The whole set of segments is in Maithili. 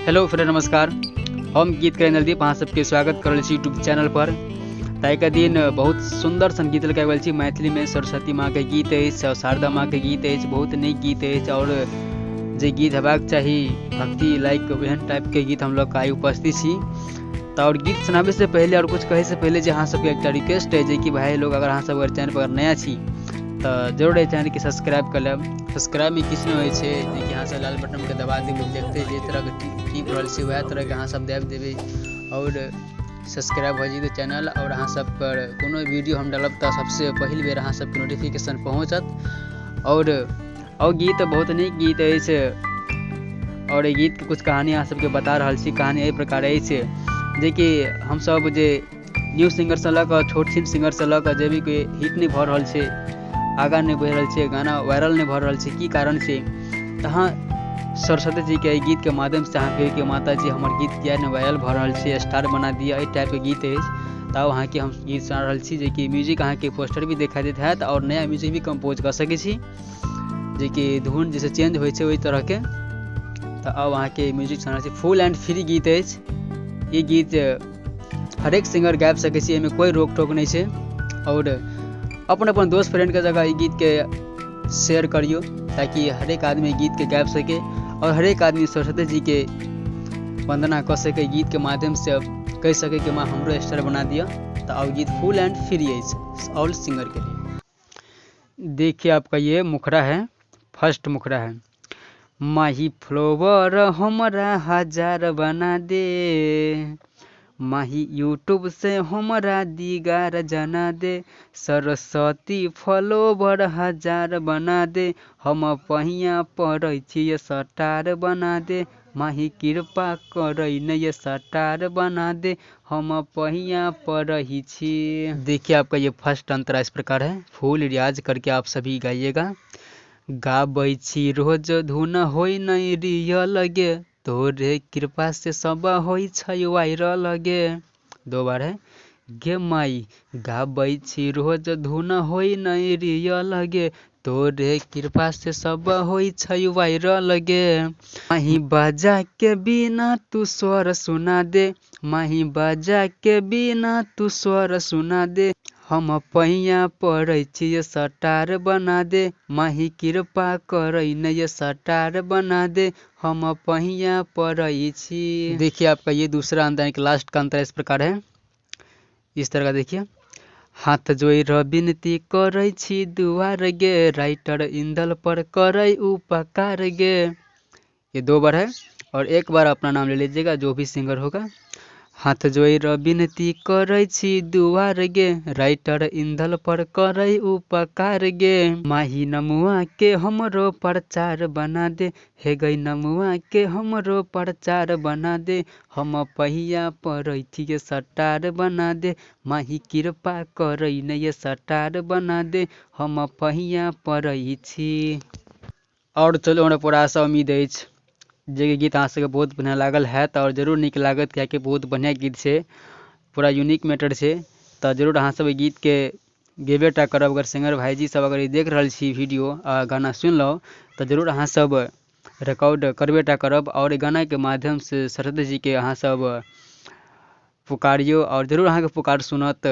हेलो फ्रेंड नमस्कार, हम गीत नलदीप अहाँ सबके स्वागत कर रहल छी यूट्यूब चैनल पर। ताहिके दिन बहुत सुंदर सन गीत लऽ आयल छी। मैथिलीमे सरस्वती माँके गीत अछि, शारदा माँके गीत अछि, बहुत नीक गीत अछि और जे गीत हेबाक चाही भक्ति लाइक ओहन टाइपके गीत हम लऽ कऽ आइ उपस्थित छी। तऽ और गीत सुनाबैसँ पहिले और कुछ कहैसँ पहिले जे अहाँ सबके एकटा रिक्वेस्ट अछि जेकि भाइ लोग अगर अहाँ सब अगर चैनल पर नया छी तऽ जरूर एहि चैनलके सब्सक्राइब कऽ लेब। सब्सक्राइबमे किछु नहि होइ छै जेकि अहाँ सब लाल बटनके दबा देबै, देखते जे तरहके टीप रहल छै वएह तरहके अहाँ सब दाबि देबै और सब्सक्राइब भऽ जेतै चैनल। और अहाँ सब पर कोनो वीडियो हम डालब तऽ सबसँ पहिल बेर अहाँ सबके नोटिफिकेशन पहुँचत। और गीत बहुत नीक गीत अछि और एहि गीतके कुछ कहानी अहाँ सबके बता रहल छी। कहानी एहि प्रकार अछि जेकि हमसब जे न्यू सिंगरसँ लऽ कऽ छोट छिन सिंगरसँ लऽ कऽ जे भी कोइ हिट नहि भऽ रहल छै, आगाँ नहि बढ़ि रहल छै, गाना वायरल नहि भऽ रहल छै, की कारण छै? तऽ अहाँ सरस्वती जीके एहि गीतके माध्यमसँ अहाँ कहियौ कि माता जी हमर गीत किया नहि वायरल भऽ रहल छै, स्टार बना दिअ, एहि टाइपके गीत अछि। तऽ अहाँके हम गीत सुना रहल छी जेकि म्यूजिक अहाँके पोस्टर भी देखाइ दैत हैत और नया म्यूजिक भी कम्पोज कऽ सकै छी जेकि धुन जैसे चेंज होइ छै ओहि तरहके। तऽ आब अहाँके म्यूजिक सुना रहल छी। फुल एंड फ्री गीत अछि। ई गीत हरेक सिंगर गाबि सकै छी, एहिमे कोइ रोक टोक नहि छै। और अपन अपन दोस्त फ्रेंडके जगह ई गीतके शेयर करियौ ताकि हरेक आदमी गीतके गाबि सकै और हरेक आदमी सरस्वती जीके वंदना कऽ सकै, गीतके माध्यमसँ कहि सकै कि माँ हमरो स्टार बना दिअ। तऽ आब गीत फुल एंड फ्री अछि ऑल सिंगर के लिए। देखिए आपका ये मुखड़ा है, फर्स्ट मुखड़ा है। माही फ्लोवर हमरा हजार बना दे, माही यूट्यूब से हमरा दीगार जना दे, सरस्वती फॉलोवर हजार बना दे, हम पहिया पड़ै छियै सटार बना दे, माही कृपा करै नै सटार बना दे, हम पहिया पड़ै छी। देखिए आपका ये फर्स्ट अंतरा इस प्रकार है। फुल रियाज करके आप सभी गाइएगा। गाबै छी रोज धुन होइ नै रियल गे, तोरे कृपा से सब होइ छै वायरल गे। दो बार है। गे माई गाबै छी रोज धुन होइ नै रियल गे, तोरे कृपा से सब होइ छै वायरल गे, माही बजा के बिना तू स्वर सुना दे, माही बजा के बिना तू स्वर सुना दे, हम पहिया पड़ै छियै सटार बना दे, माही कृपा करै नै सटार बना दे, हम पहिया पड़ै छी। देखिए आपका ये दूसरा अंतरा यानी लास्ट का अंतरा इस प्रकार है, इस तरह का। देखिए हाथ जोड़ि विनती करै छी दुआर गे, राइटर इंदल पर करै उपकार गे। ये दो बार है और एक बार अपना नाम ले लीजिएगा जो भी सिंगर होगा। हाथ जोड़ि विनती करै छी दुआर गे, राइटर इंदल पर करै उपकार गे, माही नमुआ के हमरो प्रचार बना दे, हे गई नमुआ के हमरो प्रचार बना दे, हम पहिया पड़ै छियै सटार बना दे, माही कृपा करै नै सटार बना दे, हम पहिया पड़ै छी। और चलू हमरा पूरा आशा उम्मीद अछि जे गीत अहाँ सबके बहुत बढ़िआँ लागल हैत और जरूर नीक लागत, कियाकि बहुत बढ़िआँ गीत छै, पूरा यूनिक मैटर छै। तऽ जरूर अहाँ सब एहि गीतके गेबे टा करब। अगर सिंगर भाईजी सब अगर ई देख रहल छी वीडियो आ गाना सुनलहुँ तऽ जरूर अहाँ सब रिकॉर्ड करबे टा करब और एहि गानाके माध्यमसँ सरस्वती जीके अहाँ सब पुकारियौ और जरूर अहाँके पुकार सुनत।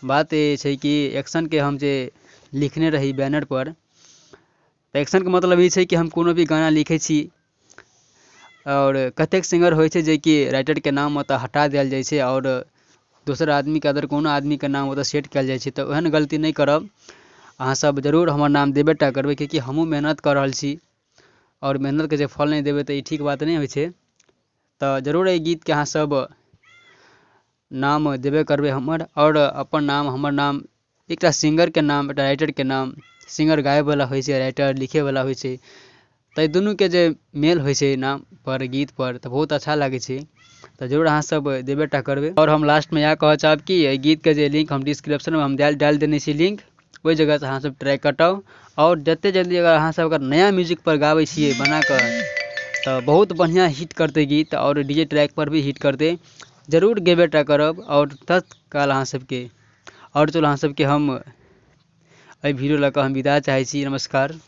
बात ई छै कि एक्शनके हम जे लिखने रही बैनर पर, तऽ एक्शनके मतलब ई छै कि हम कोनो भी गाना लिखै छी और कतेक सिंगर होइ छै जेकि राइटरके नाम ओतऽ हटा देल जाइ छै और दोसर आदमीके अदर कोनो आदमीके नाम ओतऽ सेट कयल जाइ छै। तऽ ओहन गलती नहि करब, अहाँ सब जरूर हमर नाम देबे टा करबै, कियाकि हमहूँ मेहनत कऽ रहल छी और मेहनतके जे फल नहि देबै तऽ ई ठीक बात नहि होइ छै। तऽ जरूर एहि गीतके अहाँ सब नाम देबे करबै हमर, और अपन नाम हमर नाम एकटा सिंगरके नाम एकटा राइटरके नाम, सिंगर गाबैवला होइ छै, राइटर लिखैवला होइ छै, तऽ दुनूके जे मेल होइ छै नाम पर गीत पर तऽ बहुत अच्छा लागै छै। तऽ जरूर अहाँ सब देबे टा करबै। और हम लास्टमे इएह कहऽ चाहब कि एहि गीतके जे लिंक हम डिस्क्रिप्शनमे हम डालि देने छी लिंक, ओहि जगहसँ अहाँ सब ट्रैक कटाउ और जते जल्दी अगर अहाँ सब अगर नया म्यूजिक पर गाबै छियै बनाकऽ तऽ बहुत बढ़िआँ हिट करतै गीत और डी जे ट्रैक पर भी हिट करतै। जरूर गेबे टा करब और तत्काल अहाँ सबके और चलू अहाँ सबके हम एहि वीडियो लऽ कऽ हम विदा चाहै छी। नमस्कार।